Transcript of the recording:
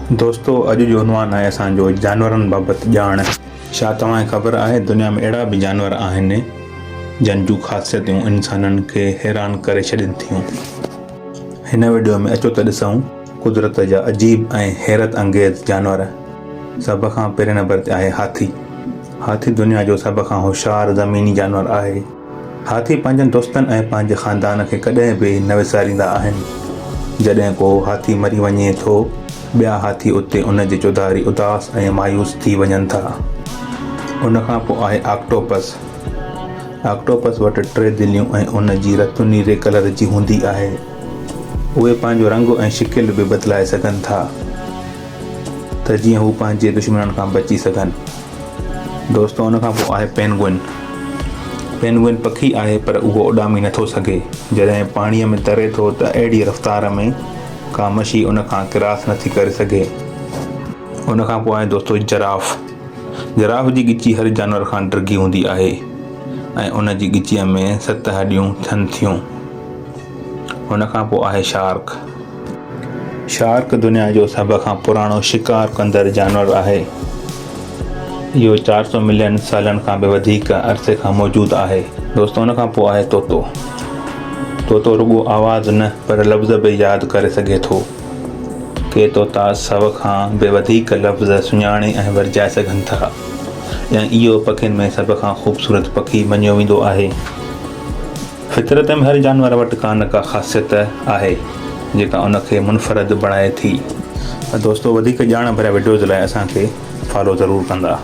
دوستو اڄ جو عنوان آهي اسان جو جانورن بابت ڄاڻ. ڇا توهان کي خبر آهي دنيا ۾ اهڙا به جانور آهن جن جون خاصيتون انسانن کي حيران ڪري ڇڏين ٿيون. هن وڊيو ۾ اچو ته ڏسون قدرت جا عجيب ۽ حيرت انگيز جانور. سڀ کان پهرين نمبر تي آهي هاٿي. هاٿي دنيا جو سڀ کان هوشيار زميني جانور آهي. هاٿي پنهنجن دوستن ۽ پنهنجي خاندان کي ڪڏهن به نه وساريندا آهن. جڏهن ڪو هاٿي مري وڃي ٿو، ٻيا هاٿي اتي ان جي چوڌاري اداس ۽ مايوس ٿي وڃن ٿا. ان کان پوء آهي آڪٽوپس. آڪٽوپس وٽ ٽي دليون ۽ ان جي رت نيري ڪلر جي هوندي آهي. اهي پنهنجو رنگ ۽ شڪل به بدلائي سگهن ٿا ته جيئن هو پنهنجي دشمنن کان بچي سگهن. دوستو ان کان پوء آهي پينگوئن. پينگوئن پکي آهي پر اهو اڏامي نٿو سگهي. جڏهن پاڻيء ۾ تري ٿو ته اهڙي رفتار ۾ ڪا مڇي ان کان ڪراس نٿي ڪري سگهي. ان کان پوء آهي دوستو جراف. جراف جي ڳچي هر جانور کان ڊگهي هوندي آهي ۽ ان جي ڳچيء ۾ ست هڏيون ٿين ٿيون. ان کان پوء آهي شارڪ. شارڪ دنيا جو سڀ کان پراڻو شڪار ڪندڙ جانور آهي. اهو 400 ملين سالن کان به وڌيڪ عرصي کان موجود آهي. دوستو ان کان پوء آهي طوطو. طوطو رڳو آواز نه پر لفظ به ياد ڪري سگهي ٿو. ڪي طوطا سو کان به وڌيڪ لفظ سڃاڻي ۽ ورجائي سگهن ٿا ۽ اهو پکين ۾ سڀ کان خوبصورت پکي مڃيو ويندو آهي. فطرت ۾ هر جانور وٽ ڪا نه ڪا خاصيت آهي جيڪا ان کي منفرد بڻائي ٿي. دوستو وڌيڪ ڄاڻ ڀريا وڊيوز لاء اسان کي فالو ضرور ڪندا.